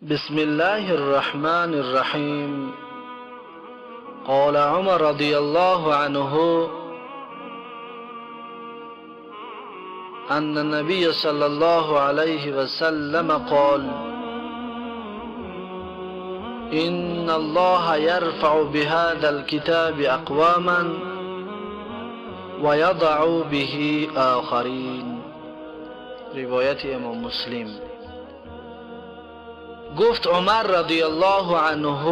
بسم الله الرحمن الرحيم. قال عمر رضي الله عنه أن النبي صلى الله عليه وسلم قال: إن الله يرفع بهذا الكتاب أقواما ويضع به آخرين. روایت امام مسلم. گفت عمر رضی الله عنه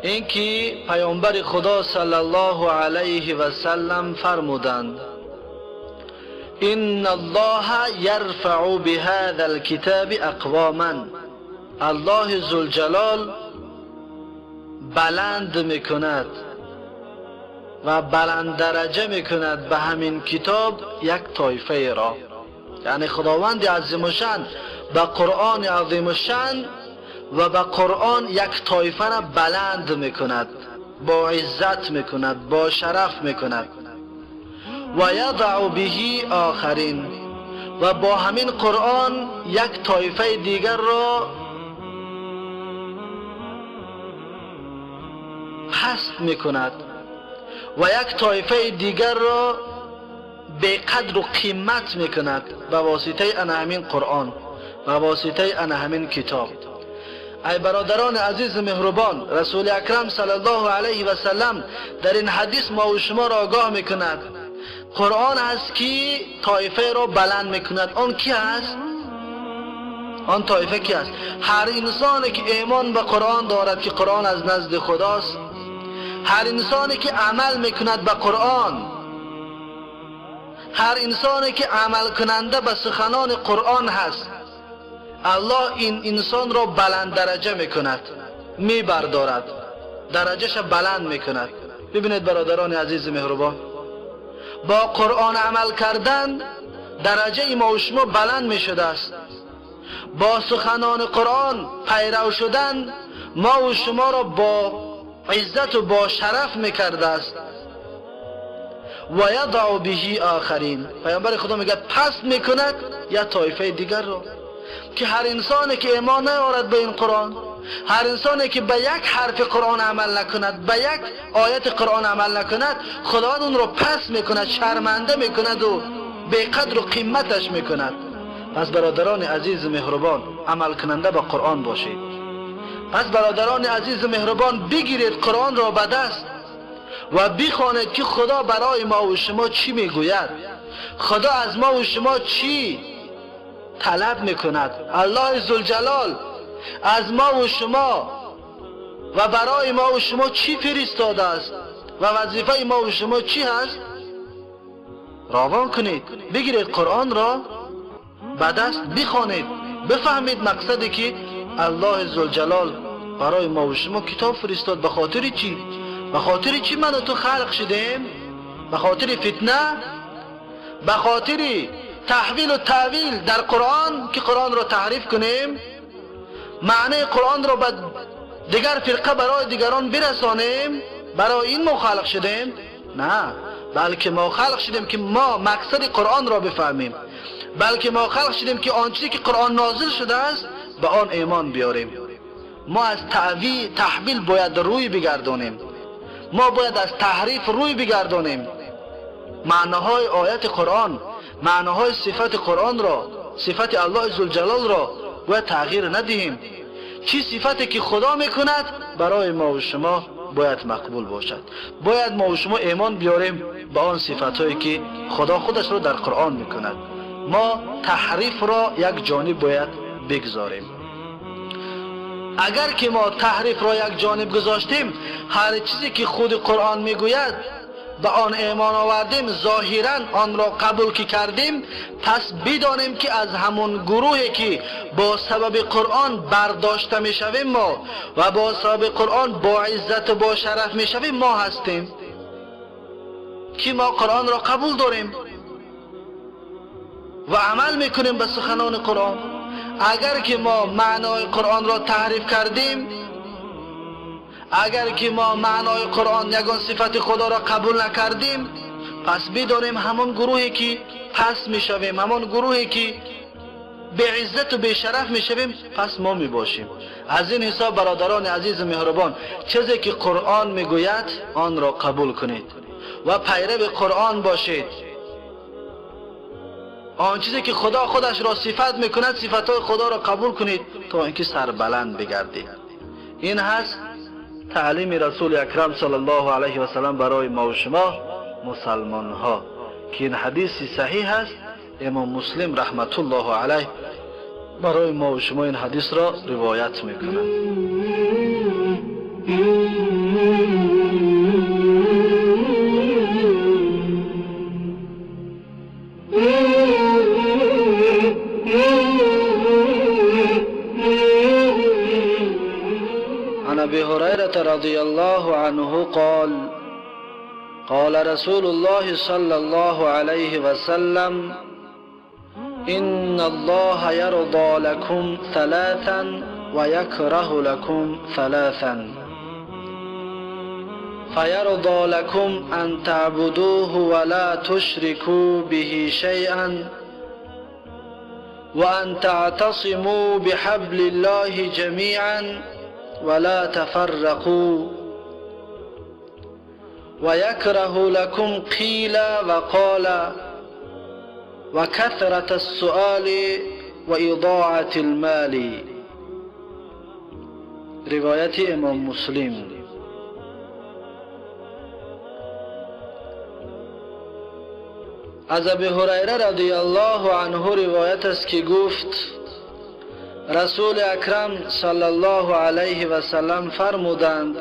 اینکه پیامبر خدا صلی الله علیه و سلم فرمودند: ان الله یرفع بهذا الكتاب اقواما. الله ذوالجلال بلند میکند و بلند درجه میکند به همین کتاب یک طایفه را. یعنی خداوند عظیم الشأن به قرآن عظیم الشأن و به قرآن یک طایفه را بلند میکند، با عزت میکند، با شرف میکند. و یضع به آخرین، و با همین قرآن یک طایفه دیگر را پست میکند و یک طایفه دیگر را به قدر و قیمت میکند به واسطه انا همین قرآن، به واسطه انا همین کتاب. ای برادران عزیز مهربان، رسول اکرم صلی الله علیه و سلم در این حدیث ما و شما را آگاه میکند. قرآن است که طایفه را بلند میکند. آن کی است؟ آن طایفه کی است؟ هر انسانی که ایمان به قرآن دارد که قرآن از نزد خداست، هر انسانی که عمل میکند به قرآن، هر انسانی که عمل کننده به سخنان قرآن هست، الله این انسان را بلند درجه میکند، میبردارد، درجهش بلند میکند. ببینید برادران عزیز مهربان، با قرآن عمل کردن درجه ما و شما بلند میشده است. با سخنان قرآن پیرو شدن ما و شما را با عزت و با شرف میکرده است. و یضع به آخرین، پیامبر خدا میگه پس میکند یا طایفه دیگر را، که هر انسانی که ایمان نیاورد به این قرآن، هر انسانی که به یک حرف قرآن عمل نکند، به یک آیت قرآن عمل نکند، خداوند اون را پس میکند، شرمنده میکند و به قدر و قیمتش میکند. پس برادران عزیز مهربان، عمل کننده به قرآن باشید. پس برادران عزیز مهربان، بگیرید قرآن را به دست و بخوانید که خدا برای ما و شما چی میگوید، خدا از ما و شما چی طلب میکند. الله ذوالجلال از ما و شما و برای ما و شما چی فرستاده است و وظیفه ما و شما چی هست. روان کنید، بگیرید قرآن را به دست، بخوانید، بفهمید مقصدی که الله ذوالجلال برای ما و شما کتاب فرستاد. به خاطر چی؟ به خاطر چی من و تو خلق شدیم؟ به خاطر فتنه، به خاطر تحویل و تاویل در قرآن که قرآن را تحریف کنیم، معنی قرآن را به دیگر فرقه برای دیگران برسانیم. برای این ما خلق شدیم؟ نه، بلکه ما خلق شدیم که ما مقصد قرآن را بفهمیم، بلکه ما خلق شدیم که آن چیزی که قرآن نازل شده است به آن ایمان بیاریم. ما از تحویل باید روی بگردانیم، ما باید از تحریف روی بگردانیم. معناهای آیت قرآن، معناهای صفت قرآن را، صفت الله ذوالجلال را باید تغییر ندهیم. چی صفتی که خدا میکند برای ما و شما باید مقبول باشد. باید ما و شما ایمان بیاریم به آن صفتهایی که خدا خودش را در قرآن میکند. ما تحریف را یک جانب باید بگذاریم. اگر که ما تحریف را یک جانب گذاشتیم، هر چیزی که خود قرآن میگوید به آن ایمان آوردیم، ظاهرا آن را قبول که کردیم، پس بدانیم که از همون گروهی که با سبب قرآن برداشته میشویم ما و با سبب قرآن با عزت و با شرف میشویم ما هستیم که ما قرآن را قبول داریم و عمل میکنیم به سخنان قرآن. اگر که ما معنای قرآن را تحریف کردیم، اگر که ما معنای قرآن یگان صفت خدا را قبول نکردیم، پس بدانیم همون گروهی که پس میشویم، همون گروهی که беиззат ва бешараф мешавем, пас мо мебошем. Аз ин ҳисоб бародарони азизу меҳрубон, чизе ки Қуръон мегӯяд онро қабул кунед ва пайрави Қуръон бошед. Он чизе ки Худо худаш ро сифат мекунад, сифатҳои Худоро қабул кунед то инки сарбаланд бигардед. Ин ҳаст таълими Расули Акрам саллаллоҳу алайҳи васаллам барои мо ва шумо мусалмонҳо, ки ин ҳадиси саҳиҳ аст. Имом Муслим раҳматуллоҳу алайҳ барои мо ва шумо ин ҳадисро ривоят мекунад. عن أبي هريرة رضي الله عنه قال: قال رسول الله صلى الله عليه وسلم: إن الله يرضى لكم ثلاثا ويكره لكم ثلاثا، فيرضى لكم أن تعبدوه ولا تشركوا به شيئا، وأن تعتصموا بحبل الله جميعا ولا تفرقوا، ويكره لكم قيل وقال وكثرة السؤال وإضاعة المال. روایت امام مسلم. از ابی هریره رضی الله عنه روایت است که گفت: رسول اکرم صلی الله علیه و سلم فرمودند: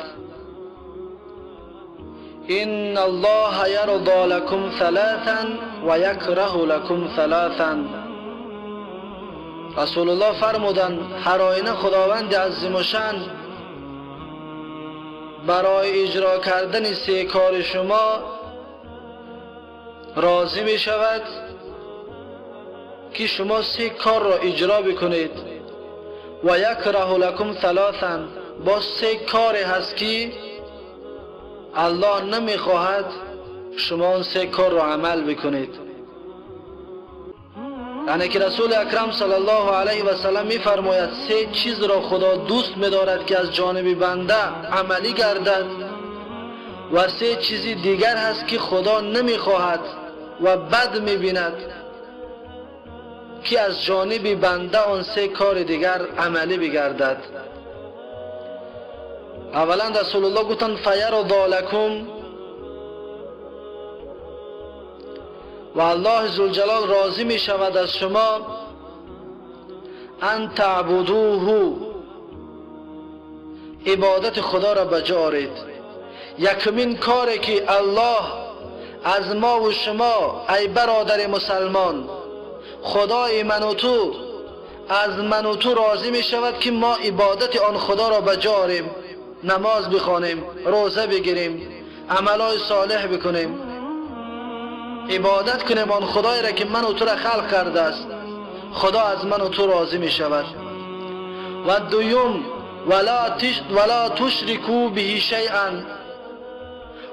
إن الله يرضى لكم ثلاثا ويكره لكم ثلاثا. رسول الله فرمودند: هر آینه خداوند عظیم الشان برای اجرا کردن سه کار شما راضی می شود که شما سه کار را اجرا بکنید. و یکره لکم ثلاثا، با سه کار هست که الله نمیخواهد شما آن سه کار را عمل بکنید. یعنی که رسول اکرم صلی الله علیه و سلم میفرماید سه چیز را خدا دوست می‌دارد که از جانب بنده عملی گردد و سه چیزی دیگر هست که خدا نمیخواهد و بد میبیند که از جانب بنده آن سه کار دیگر عملی بگردد. اولا رسول الله گفتند فیرضی لکم، و الله ذوالجلال راضی می شود از شما ان تعبدوه، عبادت خدا را به جا آرید. یکمین کاری که الله از ما و شما ای برادر مسلمان، خدای من و تو، از من و تو راضی می شود که ما عبادت آن خدا را به جا آریم، نماز بخوانیم، روزه بگیریم، عملای صالح بکنیم، عبادت کنیم آن خدایی را که من و تو را خلق کرده است. خدا از من و تو راضی می شود. و دوم ولا تشرکو به شیئا،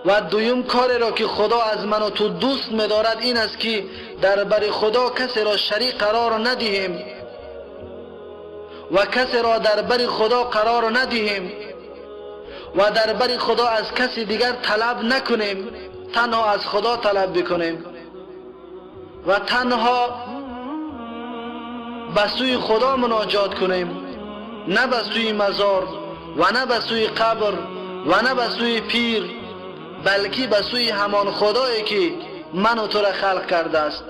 و دوم کاری را که خدا از من و تو دوست می دارد این است که در بر خدا کسی را شریک قرار ندهیم و کسی را در بر خدا قرار ندهیم و در بر خدا از کسی دیگر طلب نکنیم، تنها از خدا طلب بکنیم و تنها به سوی خدا مناجات کنیم، نه به سوی مزار و نه به سوی قبر و نه به سوی پیر، بلکه به سوی همان خدایی که من و تو را خلق کرده است.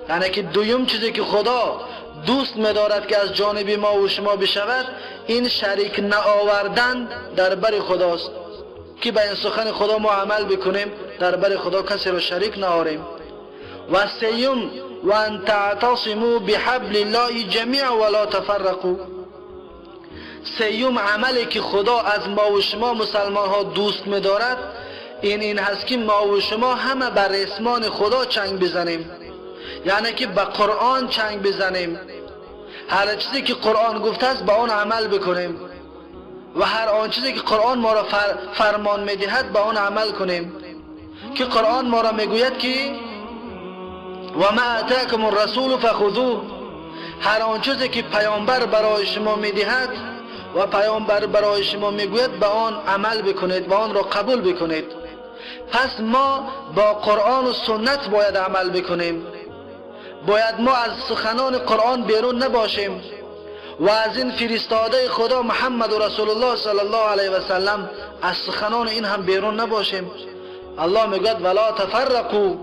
یعنی که دویم چیزی که خدا دوست می‌دارد که از جانب ما و شما بشود این شریک نآوردن در بر خداست که به این سخن خدا ما عمل بکنیم، در بر خدا کسی را شریک نآوریم. و سیوم و ان تعتصموا بحبل الله جمیعا ولا تفرقوا، سیوم عملی که خدا از ما و شما مسلمان ها دوست می‌دارد این هست که ما و شما همه بر رسمان خدا چنگ بزنیم، یعنی که به قرآن چنگ بزنیم، هر چیزی که قرآن گفته است به آن عمل بکنیم و هر آن چیزی که قرآن ما را فرمان میدهد به آن عمل کنیم. که قرآن ما را میگوید که و ما اتاکم الرسول فخذوه، هر آن چیزی که پیامبر برای شما میدهد و پیامبر برای شما میگوید به آن عمل بکنید و آن را قبول بکنید. پس ما با قرآن و سنت باید عمل بکنیم. باید ما از سخنان قرآن بیرون نباشیم و از این فرستاده خدا محمد رسول الله صلی الله علیه و سلم از سخنان این هم بیرون نباشیم. الله میگوید ولا تفرقوا،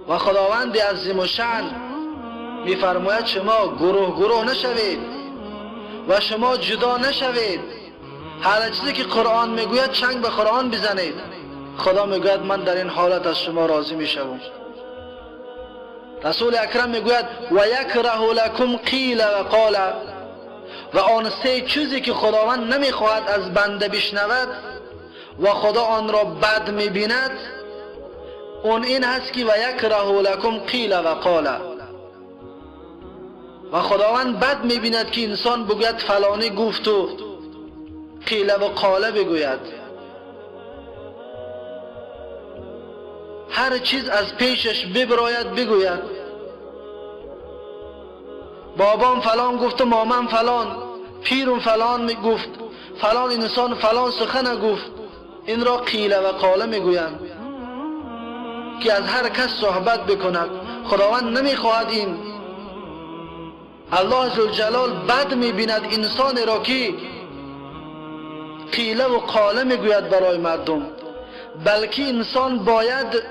و خداوند عظیم الشأن میفرماید شما گروه گروه نشوید و شما جدا نشوید. هر چیزی که قرآن میگوید چنگ به قرآن بزنید. خدا میگوید من در این حالت از شما راضی میشوم. رسول اکرم میگوید و یکره لکم قیل و قال، و آن سه چیزی که خداوند نمیخواهد از بنده بشنود و خدا آن را بد میبیند، اون این هست که و یکره لکم قیل و قال، و خداوند بد میبیند که انسان بگوید فلانی گفت و قیل و قاله بگوید. هر چیز از پیشش ببراید بگوید. بابام فلان گفت و مامم فلان، پیرم فلان میگفت، فلان انسان فلان سخن گفت. این را قیل و قاله میگویند که از هر کس صحبت بکند. خداوند نمیخواهد این. الله ذوالجلال بد میبیند انسان را که قیله و قاله میگوید برای مردم، بلکه انسان باید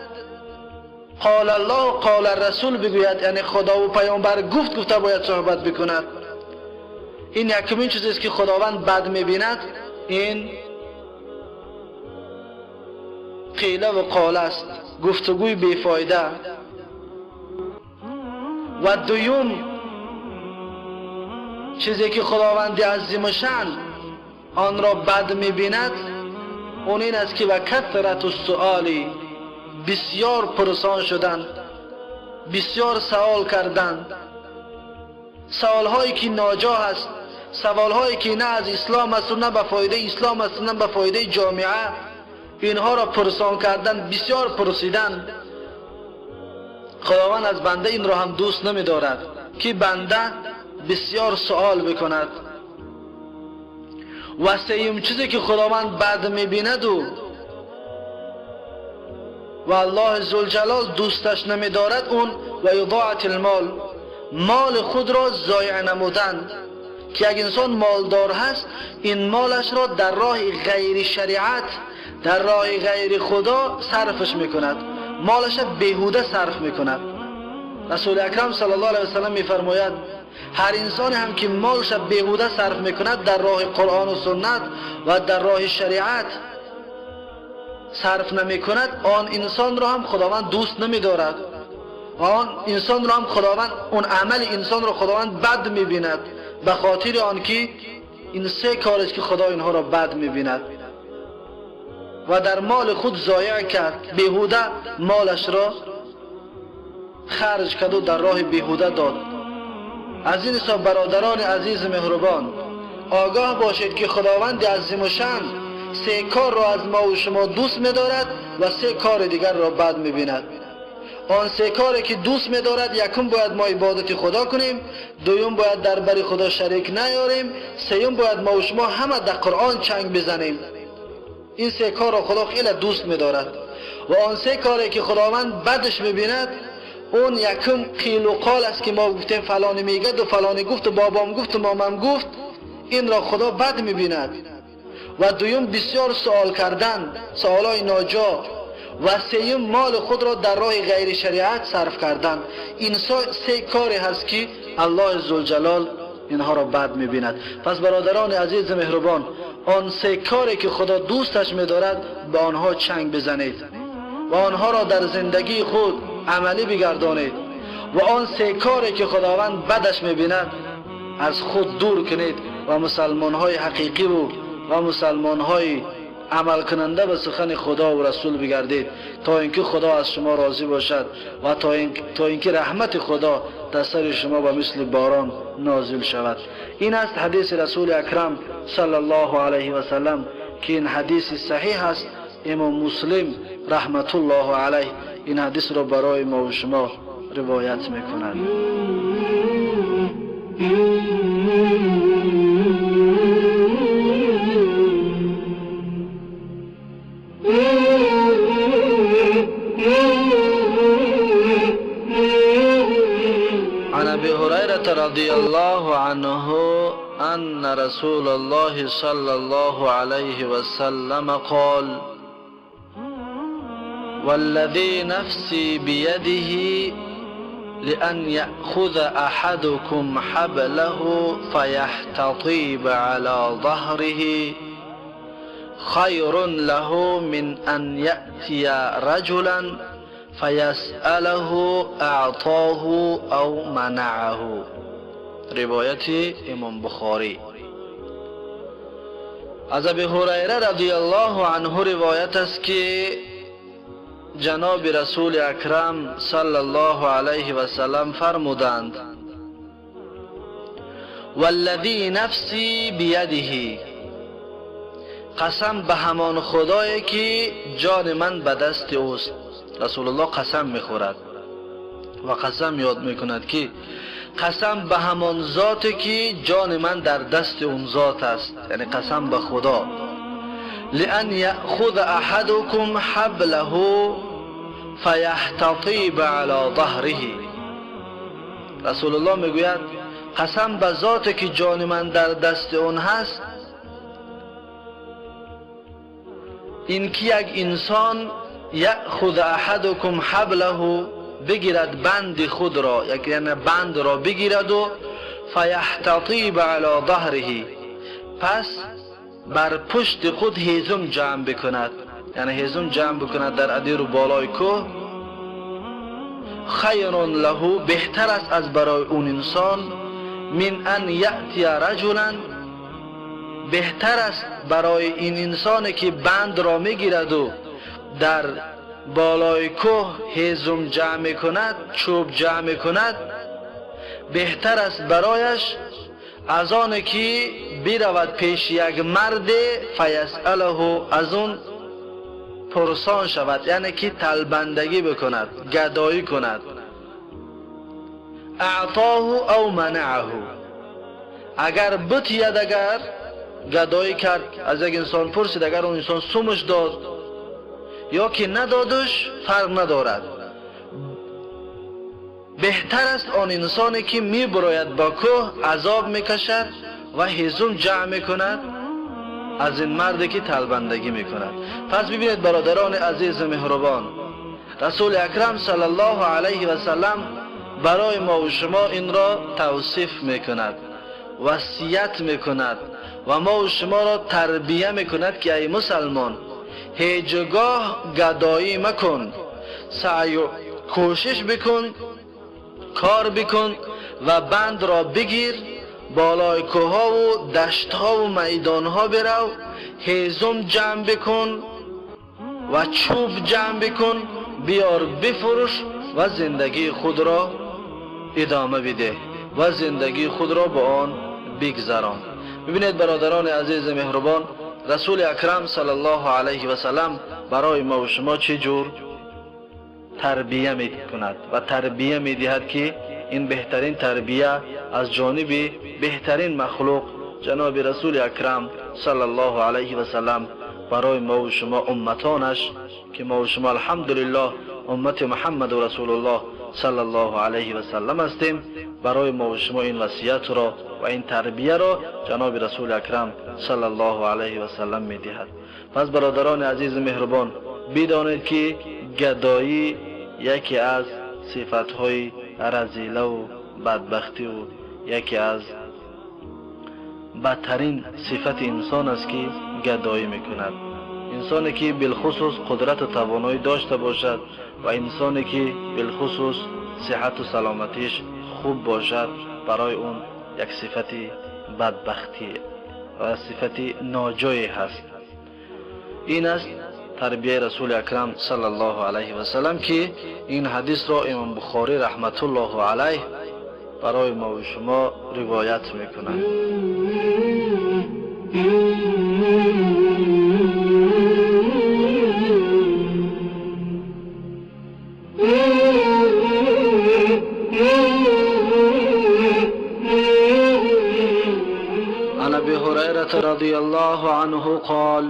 قال الله و قال الرسول بگوید، یعنی خدا و پیامبر گفت گفته باید صحبت بکند. این یکمین چیزی است که خداوند بد میبیند، این قیله و قاله است، گفتگوی بیفایده. و دوم چیزی که خداوند عظیم الشأن آن را بد میبیند اون این است که و کثرت السؤال، بسیار پرسان شدن، بسیار سوال کردن، سوالهایی که ناجا هست، سوالهایی که نه از اسلام است و نه به فایده اسلام است و نه به فایده جامعه، اینها را پرسان کردن، بسیار پرسیدن. خداوند از بنده این را هم دوست نمی دارد که بنده بسیار سوال بکند. و سوم چیزی که خداوند بد میبیند و الله ذوالجلال دوستش نمیدارد اون و اضاعت المال، مال خود را ضایع نمودن، که یک انسان مالدار هست این مالش را در راه غیر شریعت، در راه غیر خدا صرفش میکند، مالش بیهوده صرف میکند. رسول اکرم صلی الله علیه و سلم میفرماید هر انسانی هم که مالش بیهوده صرف میکند در راه قرآن و سنت و در راه شریعت صرف نمیکند، آن انسان را هم خداوند دوست نمیدارد و آن انسان را هم خداوند، اون عمل انسان را خداوند بد میبیند، به خاطر آنکه این سه کار است که خدا اینها را بد میبیند. و در مال خود ضایع کرد، بیهوده مالش را خرج کرد و در راه بیهوده داد. از این حساب برادران عزیز مهربان آگاه باشید که خداوند عظیم الشأن سه کار را از ما و شما دوست می‌دارد و سه کار دیگر را بد می‌بیند. آن سه کاری که دوست می‌دارد، یکم باید ما عبادت خدا کنیم، دوم باید در بر خدا شریک نیاریم، سوم باید ما و شما همه در قرآن چنگ بزنیم. این سه کار را خدا خیلی دوست می‌دارد. و آن سه کاری که خداوند بدش می‌بیند، اون یکم قیل و قال است که ما گفتیم فلانی میگه و فلانی گفت و بابام گفت و مامم گفت، این را خدا بد می‌بیند. و دوم بسیار سوال کردن، سوالای ناجا. و سوم مال خود را در راه غیر شریعت صرف کردن. این سه کاری هست که الله ذوالجلال اینها را بد می‌بیند. پس برادران عزیز مهربان، آن سه کاری که خدا دوستش می‌دارد به آنها چنگ بزنید و آنها را در زندگی خود عملی بگردانید، و آن سه کاری که خداوند بدش می‌بیند از خود دور کنید و مسلمان‌های حقیقی و مسلمان‌های عمل کننده به سخن خدا و رسول بگردید، تا اینکه خدا از شما راضی باشد و تا اینکه رحمت خدا در سر شما به مثل باران نازل شود. این است حدیث رسول اکرم صلی الله علیه و سلم که این حدیث صحیح است. امام مسلم رحمت الله علیه این حدیث را برای ما و شما روایت میکند. عن ابي هريرة رضي الله عنه أن رسول الله صلى الله عليه وسلم قال: والذي نفسي بيده لأن يأخذ أحدكم حبله فيحتطيب على ظهره خير له من أن يأتي رجلا فيسأله أعطاه أو منعه. روایت امام بخاری. از ابی هریره رضی الله عنه روایت است که جناب رسول اکرم صلی الله علیه و سلم فرمودند: والذی نفسی بیده، قسم به همان خدایی که جان من به دست اوست. رسول الله قسم میخورد و قسم یاد میکند که قسم به همان ذاتی که جان من در دست اون ذات است، یعنی قسم به خدا. لأن یأخذ احدکم حبله فیحتطیب علی ظهره. رسول الله میگوید قسم به ذاتی که جان من در دست اون هست، این که یک انسان یأخذ احدکم حبله، بگیرد بند خود را، یعنی بند را بگیرد و فیحتطیب علی ظهره، پس بر پشت خود هیزم جمع بکند، یعنی هیزم جمع بکند در ادیر و بالای کوه. خیر له، بهتر است از برای اون انسان، من ان یأتی رجلا، بهتر است برای این انسان که بند را میگیرد و در بالای کوه هیزم جمع میکند، چوب جمع میکند، بهتر است برایش از آن که برود پیش یک مرد فیسأله، از اون پرسان شود، یعنی که تلبندگی بکند، گدایی کند. اعطاه او منعه، اگر بتید، اگر گدایی کرد، از یک انسان پرسید، اگر اون انسان سومش داد یا که ندادش فرق ندارد، بهتر است آن انسانی که می براید با کوه عذاب میکشد و هیزم جمع میکند از این مردی که تلبندگی میکند. پس ببینید برادران عزیز مهربان، رسول اکرم صلی الله علیه و سلم برای ما و شما این را توصیف میکند، وصیت میکند و ما و شما را تربیه میکند که ای مسلمان هیچگاه گدایی مکن، سعی و کوشش بکن، کار بکن و بند را بگیر، بالای کوه‌ها و دشت‌ها و میدان‌ها برو، هیزم جمع بکن و چوب جمع بکن، بیار بفروش و زندگی خود را ادامه بده و زندگی خود را با آن بگذران. ببینید برادران عزیز مهربان، رسول اکرم صلی الله علیه و سلم برای ما و شما چه جور تربیه می کند و تربیه می دهد که این بهترین تربیه از جانب بهترین مخلوق جناب رسول اکرم صلی الله علیه و سلم برای ما و شما امتانش که ما و شما الحمدلله امت محمد و رسول الله صلی الله علیه و سلم هستیم، برای ما و شما این وصیت را و این تربیه را جناب رسول اکرم صلی الله علیه و سلم می دهد. پس برادران عزیز مهربان، بدانید که گدایی یکی از صفتهای رذیله و بدبختی و یکی از بدترین صفت انسان است که گدایی میکند. انسانی که بالخصوص قدرت و توانایی داشته باشد و انسانی که بالخصوص صحت و سلامتیش خوب باشد، برای اون یک صفت بدبختی و صفت ناجایی هست. این است تربیه رسول اکرم صلی الله علیه و سلم که این حدیث را امام بخاری رحمت الله علیه برای ما و شما روایت میکنند. عن ابي هريرة رضي الله عنه قال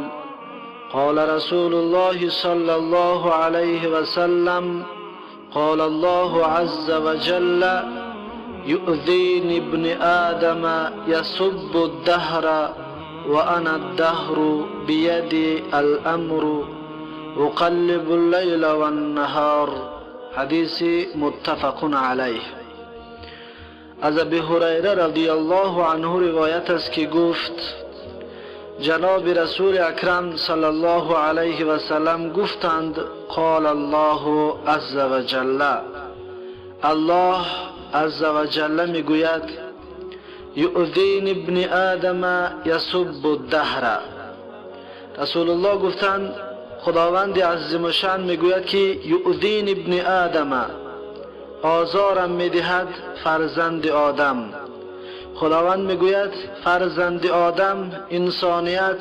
قال رسول الله صلى الله عليه وسلم قال الله عز وجل يؤذيني ابن آدم يسب الدهر وأنا الدهر بيدي الأمر أقلب الليل والنهار. حديث متفق عليه. از ابی هریره رضی الله عنه روایت است که گفت جناب رسول اکرم صلی الله علیه و سلم گفتند قال الله عز وجل، الله عز وجل میگوید یؤذین ابن آدم یسب الدهر. رسول الله گفتند خداوند عظیم الشان میگوید که یؤذین ابن آدم، آزارم میدهد فرزند آدم. خداوند میگوید فرزند آدم، انسانیت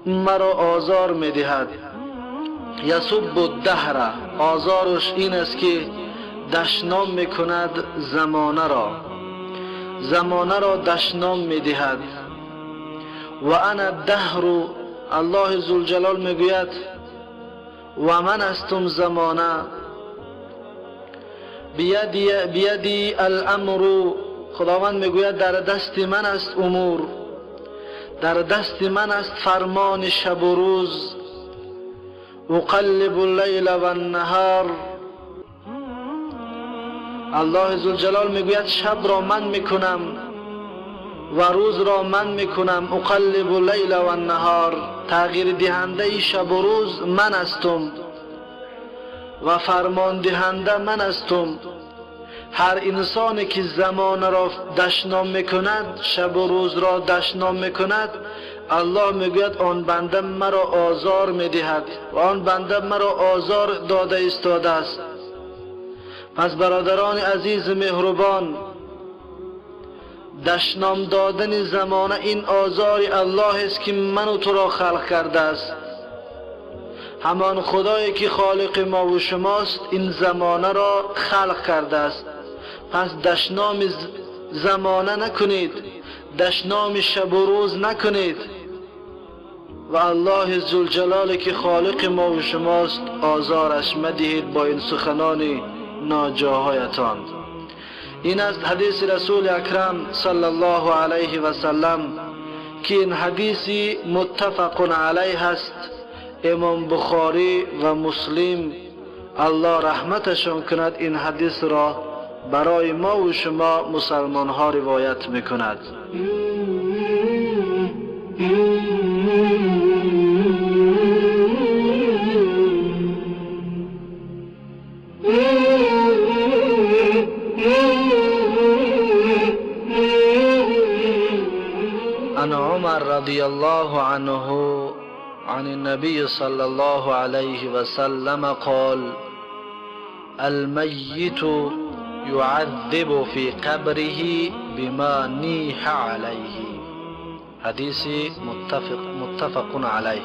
مرا آزار میدهد. یسب الدهر، آزارش این است که دشنام میکند زمانه را، زمانه را دشنام میدهد. و انا الدهر، الله ذوالجلال میگوید و من هستم زمانه. بیدی الامر، خداوند میگوید در دست من است امور، در دست من است فرمان شب و روز. اقلب اللیل و النهار، الله ذوالجلال میگوید شب را من میکنم و روز را من میکنم. اقلب اللیل و النهار، تغییر دهنده شب و روز من هستم و فرمان دهنده من هستم. هر انسانی که زمان را دشنام میکند، شب و روز را دشنام میکند، الله میگوید آن بنده مرا آزار میدهد و آن بنده مرا آزار داده ایستاده است. پس برادران عزیز مهربان، دشنام دادن زمانه این آزار الله است که من و تو را خلق کرده است. همان خدایی که خالق ما و شماست این زمانه را خلق کرده است. پس دشنام زمانه نکنید، دشنام شب و روز نکنید و الله ذوالجلال که خالق ما و شماست آزارش مدهید با این سخنان ناجاهایتان. این است حدیث رسول اکرم صلی الله علیه و سلم که این حدیث متفق علیه است. امام بخاری و مسلم الله رحمتشان کند این حدیث را برای ما و شما مسلمان ها روایت میکند. عن عمر رضی الله عنه عن النبي صلى الله عليه وسلم قال الميت يعذب في قبره بما نيح عليه. حديث متفق عليه.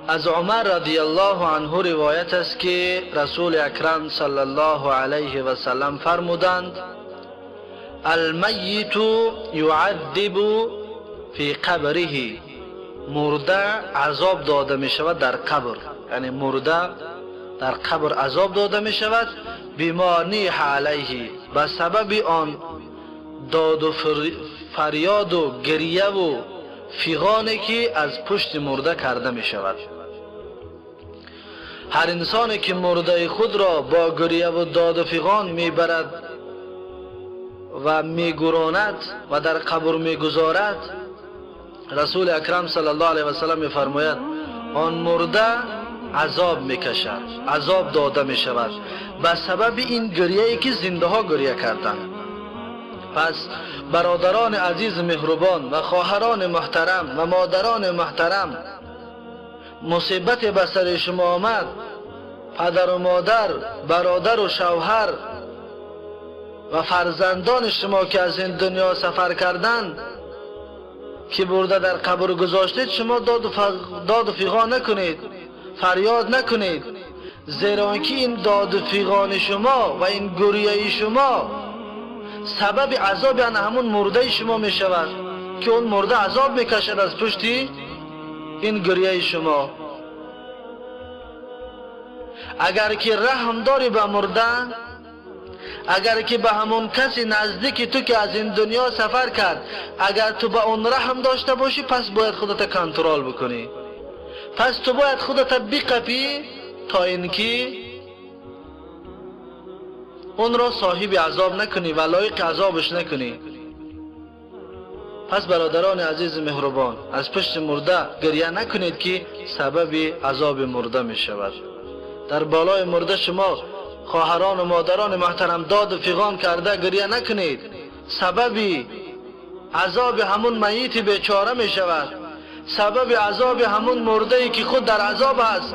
از عمر رضی الله عنه روایت است که رسول اکرم صلی الله علیه و سلم فرمودند المیت يعذب فی قبره، مرده عذاب داده می شود در قبر، یعنی مرده در قبر عذاب داده می شود بما نیح علیه، به سبب آن داد و فریاد و گریه و فیغانی که از پشت مرده کرده می شود. هر انسانی که مرده خود را با گریه و داد و فیغان می برد و می گراند و در قبر می گذارد، رسول اکرم صلی الله علیه و سلم می‌فرماید آن مرده عذاب میکشد، عذاب داده میشود به سبب این گریه‌ای که زنده ها گریه کردند. پس برادران عزیز مهربان و خواهران محترم و مادران محترم، مصیبت به سر شما آمد، پدر و مادر، برادر و شوهر و فرزندان شما که از این دنیا سفر کردند که برده در قبر گذاشتید، شما داد و فیغان نکنید، فریاد نکنید، زیرا که این داد و فیغان شما و این گریه شما сабаби азоби ана ҳамун мурдаи шумо мешавад, ки он мурда азоб мекашад аз пушти ин гирьяи шумо. Агар ки раҳм дорӣ ба мурда, агар ки ба ҳамон каси наздики ту ки аз ин дунё сафар кард, агар ту ба он раҳм дошта бошӣ, пас бояд худата контрол бикунӣ, пас ту бояд худата биқапӣ то ин ки онро соҳиби азоб накунӣ ва лоиқи азобаш накунӣ. Пас бародарони азизи меҳрубон, аз пушти мурда гирья накунед, ки сабаби азоби мурда мешавад. Дар болои мурда шумо хоҳарон ва модарони муҳтарам доду фиғон карда гирья накунед, сабаби азоби ҳамун майити бечора мешавад, сабаби азоби ҳамун мурдае ки худ дар азоб аст,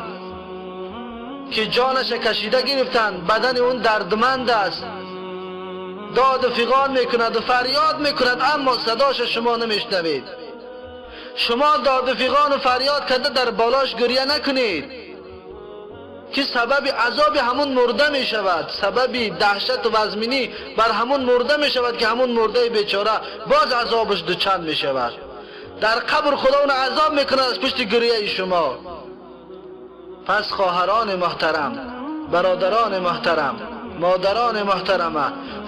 ки ҷонаша кашида гирифтанд, бадани он дардманд аст, доду фиғон мекунад ва фарёд мекунад, аммо садоша шумо намешнавед. Шумо доду фиғону фарёд карда дар болош гирья накунед, ки сабаби азоби ҳамун мурда мешавад, сабаби даҳшату вазминӣ бар ҳамун мурда мешавад, ки ҳамун мурдаи бечора боз азобаш дучанд мешавад. Дар қабр худо онро азоб мекунад аз пушти гирьяи шумо. Пас хоҳарони муҳтарам, бародарони муҳтарам, модарони муҳтарама,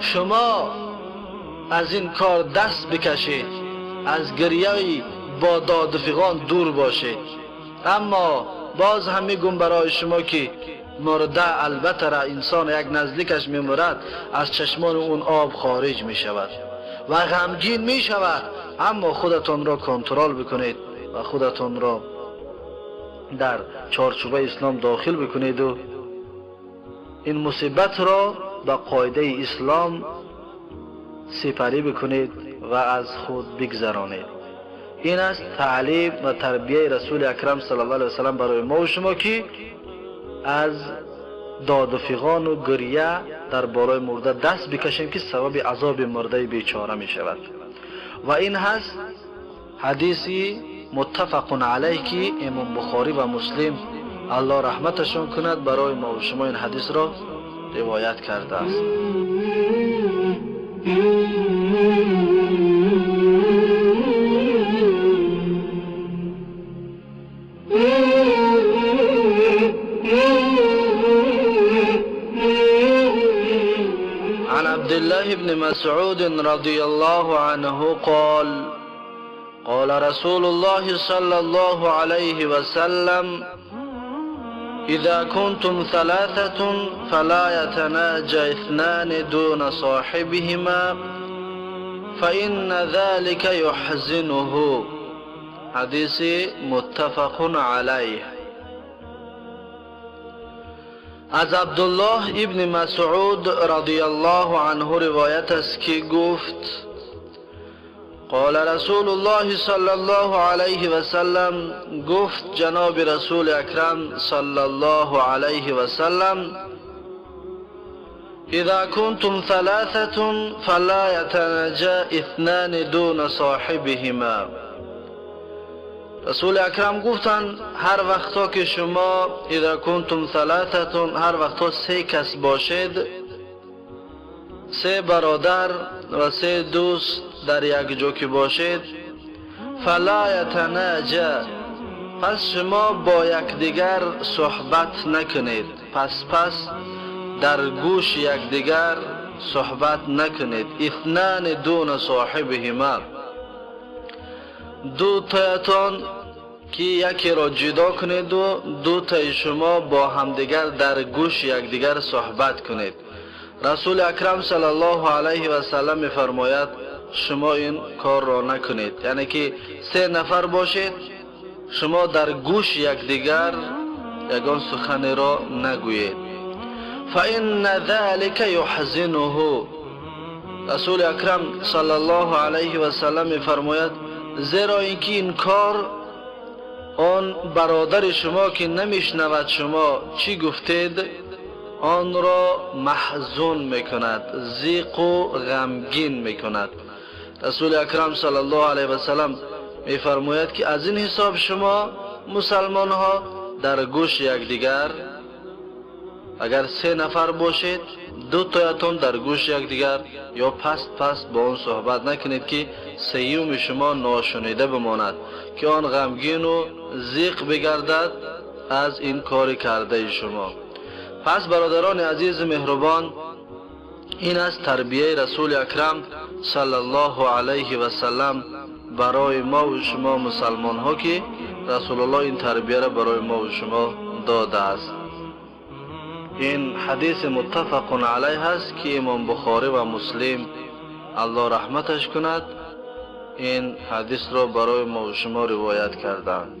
шумо аз ин кор даст бикашед, аз гирьяи бо доду фиғон дур бошед. Аммо боз ҳам мегӯм барои шумо, ки мурда албатта ра инсон як наздикаш мемурад, аз чашмони он об хориҷ мешавад ва ғамгин мешавад, аммо худатонро контрол бикунед ва худатонро дар чорчӯбаи ислом дохил бикунеду ин мусибатро ба қоидаи ислом сипарӣ бикунед ва аз худ бигзаронед. Ин аст таълим ва тарбияи расули акрам саллаллоҳу алайҳи васаллам барои мо ва шумо, ки аз доду фиғону гирья дар болои мурда даст бикашем, ки сабаби азоби мурдаи бечора мешавад. Ва ин ҳаст ҳадиси муттафақун алайҳ, ки имом Бухорӣ ва Муслим, аллоҳ раҳматашон кунад, барои мо ва шумо ин ҳадисро ривоят кардааст. عن عبد الله بن مسعود رضي الله عنه قال: قال رسول الله صلى الله عليه وسلم: إذا كنتم ثلاثة فلا يتناجى اثنان دون صاحبهما فإن ذلك يحزنه. حديث متفق عليه. از عبدالله ابن مسعود رضی الله عنه روایت است که گفت: قال رسول الله صلی الله علیه و سلم، گفت جناب رسول اکرم صلی الله علیه و سلم: اذا کنتم ثلاثة فلا يتناجى اثنان دون صاحبهما. رسول اکرم گفتند هر وقتا که شما اذا کنتم ثلاثة، هر وقتا سه کس باشید، سه برادر و سه دوست در یک جا که باشید، فلا یتناجى، پس شما با یکدیگر صحبت نکنید، پس در گوش یکدیگر صحبت نکنید. اثنان دون صاحبهما، دو تایتان که یکی را جدا کنید و دو تای شما با همدیگر در گوش یکدیگر صحبت کنید. رسول اکرم صلی الله علیه و سلم می‌فرماید شما این کار را نکنید، یعنی که سه نفر باشید شما در گوش یکدیگر یگان سخن را نگویید. فإن ذلك يحزنه. رسول اکرم صلی الله علیه و سلم می‌فرماید زیرا اینکه این کار آن برادر شما که نمیشنود شما چی گفتید آن را محزون میکند، ضیق و غمگین میکند. رسول اکرم صلی الله علیه و سلم میفرماید که از این حساب شما مسلمان ها در گوش یکدیگر اگر سه نفر باشید Ду тоятон дар гӯши якдигар ё паст паст бо он суҳбат накунед, ки сеюми шумо ношунида бимонад, ки он ғамгину зиқ бигардад аз ин кори кардаи шумо. Пас, бародарони азизу меҳрубон, ин аст тарбияи Расули Акрам саллаллоҳу алайҳи васаллам барои мову шумо мусалмонҳо, ки Расулуллоҳ ин тарбияро барои мову шумо додааст. Ин ҳадиси муттафақун алайҳ аст, ки Имом Бухорӣ ва Муслим, Аллоҳ раҳматаш кунад, ин ҳадисро барои мову шумо ривоят карданд.